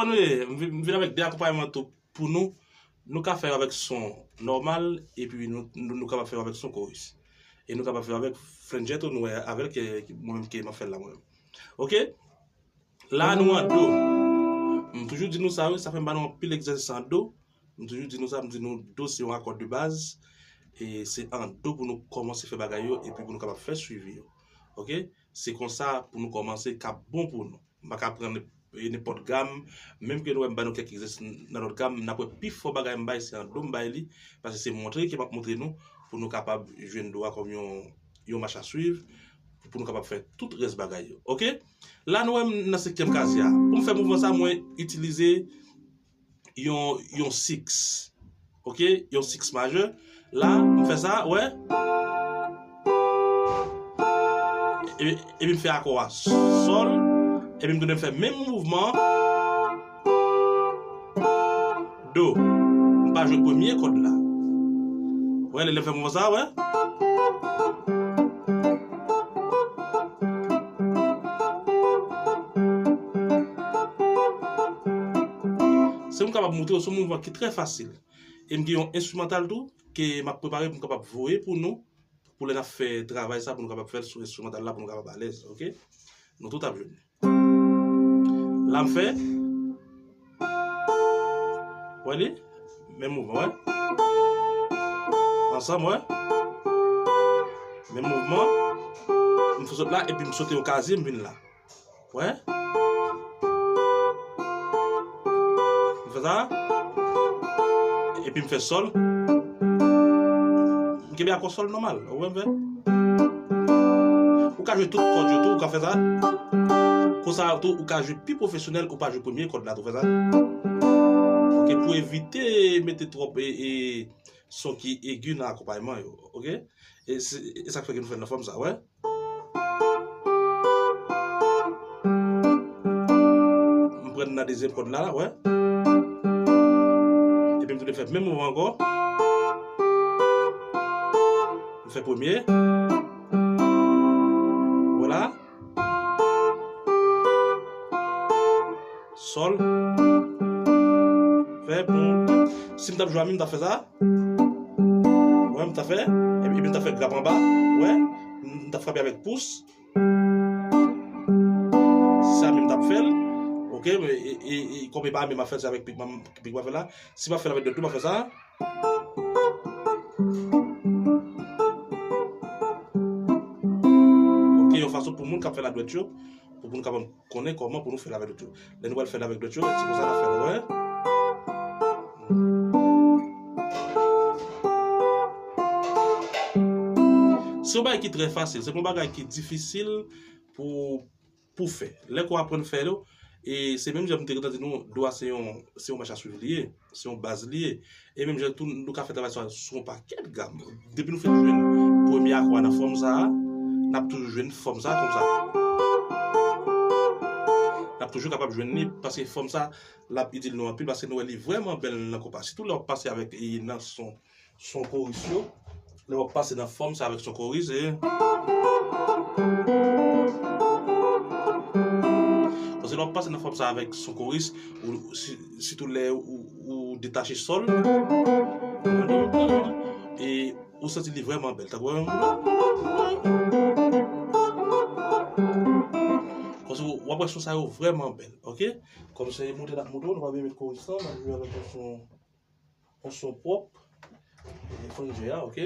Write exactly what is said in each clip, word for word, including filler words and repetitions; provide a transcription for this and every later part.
Anyway, m vin, m vin avèk de akonpayman tou pou nou. Nou ka fè avèk son nòmal, epi nou, nou, nou kapab fè avèk son koris. E nou kapab fè avèk flanger tou, nou wè avè l ke mwen menm ke m ap fè l la mwen menm. Oke? La nou an do. M toujou di nou sa, wi, sa fè m ba nou anpil egzèsis an do. M toujou di nou sa, m di nou do se yon akò de baz. E se an do pou nou kòmanse fè bagay yo, epi pou nou kapab fè swivi yo. Oke? Se konsa pou nou kòmanse k ap bon pou nou. M pa ka pran nenpòt gam, menm ke nou wè m ba nou kèk egzèsis nan lòt gam, n ap wè pi fò bagay m bay se an do m bay li, paske se montre ke m ap montre nou pou nou kapab jwenn do a kòm yon, yon mach a swiv, pou nou kapab fè tout rès bagay yo. Oke? La nou wè m nan senkyèm kazye a. Pou m fè mouvman sa, mwen itilize yon, yon six. Oke? Yon six majè. La, m fè sa, wè. Epi, epi m fè akò a sòl. Epi m tounen m fè menm mouvman. Do. M pa jwe premye kòd la. Wè, lè, lè m fè mouvman sa, wè. Se m kapab montre w, se yon mouvman ki trè fasil. E m gen yon enstrimantal tou ke m ap prepare pou m kapab voye pou nou, pou lè n ap fè travay sa, pou nou kapab fè l sou enstrimantal la, pou nou kapab alèz, oke? Nou tout ap jwenn. La m fè. Wè li? Menm mouvman, wè. Ansanm, wè. Menm mouvman. M fè sot la, epi m sote yon kazye, m vin la. Wè. M fè sa. Epi m fè sòl. M kenbe akò sòl nòmal. Ou wè m fè? Ou ka jwe tout kòd yo tou, ou ka fè sa. Konsa tou, ou ka jwe pi pwofesyonèl, ou pa jwe premye kòd la tou, fè sa. Oke, pou evite mete twòp e, e son ki egi nan akonpayman yo, oke? E se, e sa k fè ke nou fè l nan fòm sa, wè. M pran nan dezyèm kòd la, wè. Epi m tounen fè menm mouvman ankò. M fè premye. Vwala. Sòl. Fè bon. Si m t ap jwe a mi, m t ap fè sa. Wè, m t ap fè. Epi, epi m t ap fè grap anba. Wè. M t ap frape avèk pous. Sa menm m t ap fè l. Oke, e, e, e, kòm e pa a mi m ap fè l, se avèk pik m ap, pik m ap fè la. Si m ap fè l avèk dwèt tou, m ap fè sa. Oke, yon fason pou moun k ap fè l a dwèt yo, pou moun kapab konnen kòman pou nou fè l avèk dwèt yo. Lè nou pral fè l avèk dwèt yo, se konsa n ap fè l, wè. Se yon bagay ki trè fasil, se pa yon bagay ki difisil pou, pou fè. Lè ke w aprann fè yo, e se menm jan m te gentan di nou, do a se yon, se yon mach a swiv li ye, se yon baz li ye. E menm jan tou, nou ka fè travay sa sou yon pakèt gam. Depi nou fin jwenn premye akò a nan fòm sa a, n ap toujou jwenn fòm sa a konsa. N ap toujou kapab jwenn li, paske fòm sa a, l ap itil nou anpil, paske nou wè li vrèman bèl nan konpa. Sitou lè w ap pase avèk, e, nan son, son koris yo. Lè w ap pase nan fòm sa avèk son koris, e. Paske lè w ap pase nan fòm sa avèk son koris, ou, si, sitou lè ou, ou detache sòl, e ou santi li vrèman bèl. Tankou, paske w ap wè son sa yo vrèman bèl, oke? Kòm se montre n ap montre w, nou pa bezwen met koris lan, n ap jwe avèk yon son, yon son pwòp. E flanger a, oke?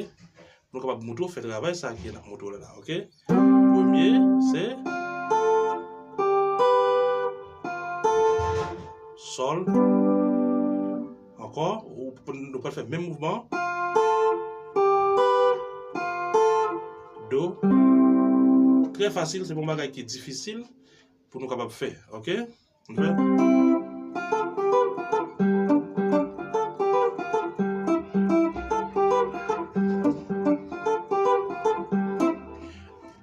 Pou nou kapab montre w fè travay sa ke n ap montre w la, oke? Premye, se sòl. Ankò, ou, nou pral fè menm mouvman. Do. Trè fasil, se pa yon bagay ki difisil pou nou kapab fè, oke? Oke?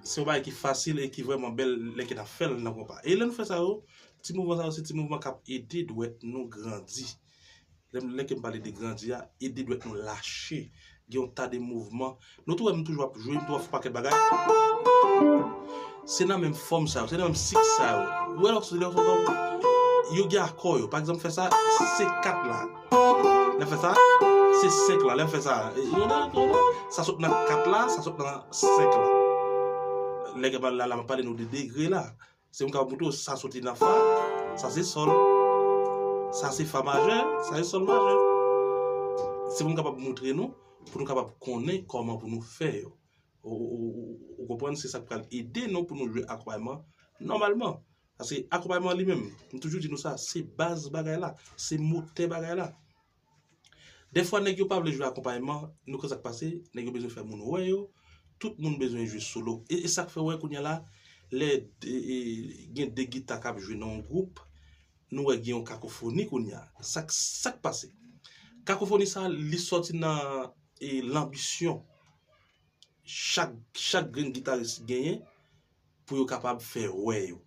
Se yon bagay ki fasil e ki vrèman bèl lè ke n ap fè l nan konpa. E lè nou fè sa yo, ti mouvman sa yo, se ti mouvman k ap ede dwèt nou grandi. Lè, lè ke m pale de grandi a, ede dwèt nou lache. Gen yon ta de mouvman. Nou tou wè m toujou ap jwe, m toujou ap fè pakèt bagay. Se nan menm fòm sa yo, se nan menm sik sa yo. Ou wè lè w soti, lè w soti, yo gen akò yo. Pa egzanp, fè sa, se kat la. Lè m fè sa, se senk la. Lè m fè sa, e, yo nan, yo nan, sa sot nan kat la, sa sot nan senk la. Lè gen la, la, m ap pale nou de degre la. Se pou m kapab montre w sa soti nan fa, sa se sòl. Sa se fa majè, sa se sòl majè. Se pou m kapab montre nou, pou nou kapab konnen kòman pou nou fè yo. Ou, ou, ou, ou konprann? Se sa k pral ede nou pou nou jwe akonpayman nòmalman. Paske akonpayman li menm, m toujou di nou sa, se baz bagay la, se motè bagay la. Dèfwa, nèg yo pa vle jwe akonpayman, nou konn sa k pase, nèg yo bezwen fè moun wè yo, tout moun bezwen jwe solo. E, e sa k fè w wè kounye a la, lè e, e, gen de gita k ap jwe nan yon gwoup, nou wè gen yon kakofoni kounye a. Sa k, sa k pase? Kakofoni sa, li sòti nan e, lanbisyon chak, chak grenn gitaris genyen pou yo kapab fè wè yo.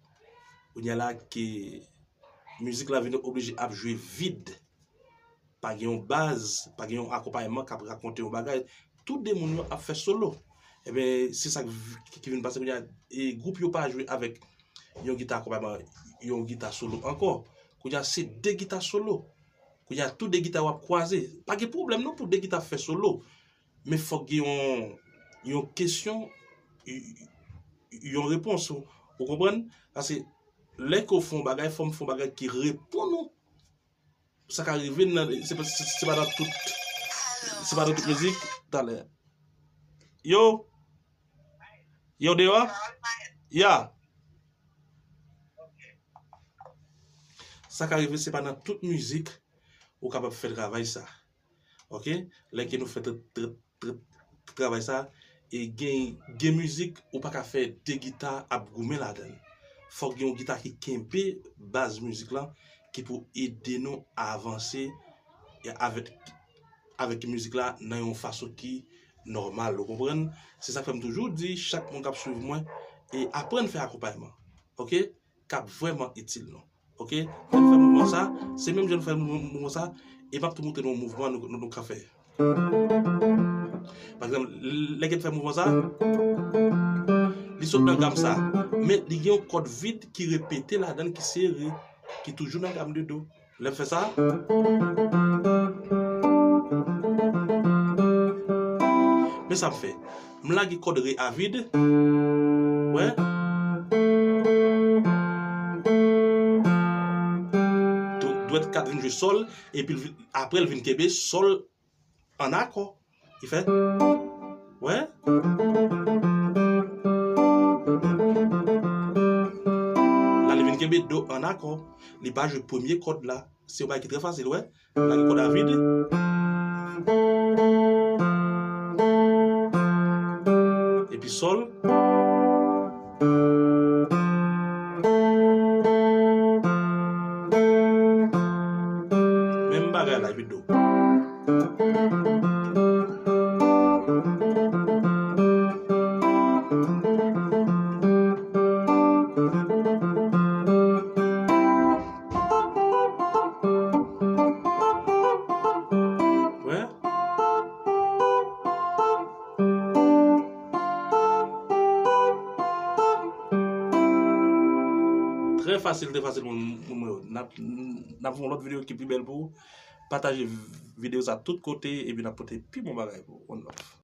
Kounye a la ke mizik la vin oblije ap jwe vid. Pa gen yon baz, pa gen yon akonpayman k ap rakonte yon bagay. Tou de moun yo ap fè solo. Ebyen, se sa k, ki vin pase kounye a, e gwoup yo pa jwe avèk yon gita akonpayman, yon gita solo ankò. Kounye a, se de gita solo. Kounye a, tou de gita yo ap kwaze. Pa gen pwoblèm non pou de gita fè solo. Men fòk gen yon, yon kesyon, y-, y-, yon repons. Ou, ou konprann? Paske lè ke w fè yon bagay, fò m fè yon bagay ki reponn ou. Sa ka rive nan, se pa, se, se pa nan tout, se pa nan tout mizik. Talè. Yo! Yo, deyò? Ya! Sa ka rive, se pa nan tout mizik ou kapab fè travay sa. Oke? Lè ke nou fè tr-, tr-, tr-, travay sa, e gen, gen mizik ou pa ka fè de gita ap goumen ladan l. Fòk gen yon gita ki kenbe baz mizik lan, ki pou ede nou avanse e avèk, avèk mizik la nan yon fason ki nòmal, ou konprann? Se sa k fè m toujou di chak moun k ap swiv mwen, e aprann fè akonpayman. Oke? K ap vrèman itil nou. Oke? Lè n fè mouvman sa, se menm jan n fè mou-, mouvman sa, e m ap tou montre nou yon mouvman nou, nou, nou ka fè. Pa egzanp, lè ke n fè mouvman sa, li sot nan gam sa, men li gen yon kòd vid ki repete ladan l, ki sere, ki toujou nan gam de do. Lè m fè sa, men sa m fè. M lage kòd re a vid. Wè. Dwèt kat vin jwe sòl, epi l vin, apre l vin kenbe sòl an akò. Li fè. Wè. La, li vin kenbe do an akò. Li pa jwe premye kòd la. Se yon bagay ki trè fasil, wè. Lage kòd a vid. Epi sòl. Menm bagay la, epi do. Wè. Trè fasil, trè fasil pou moun, pou moun yo. N ap, n ap fè yon lòt videyo ki pi bèl pou ou. Pataje videyo sa tout kote, epi n ap pote pi bon bagay pou ou. One love.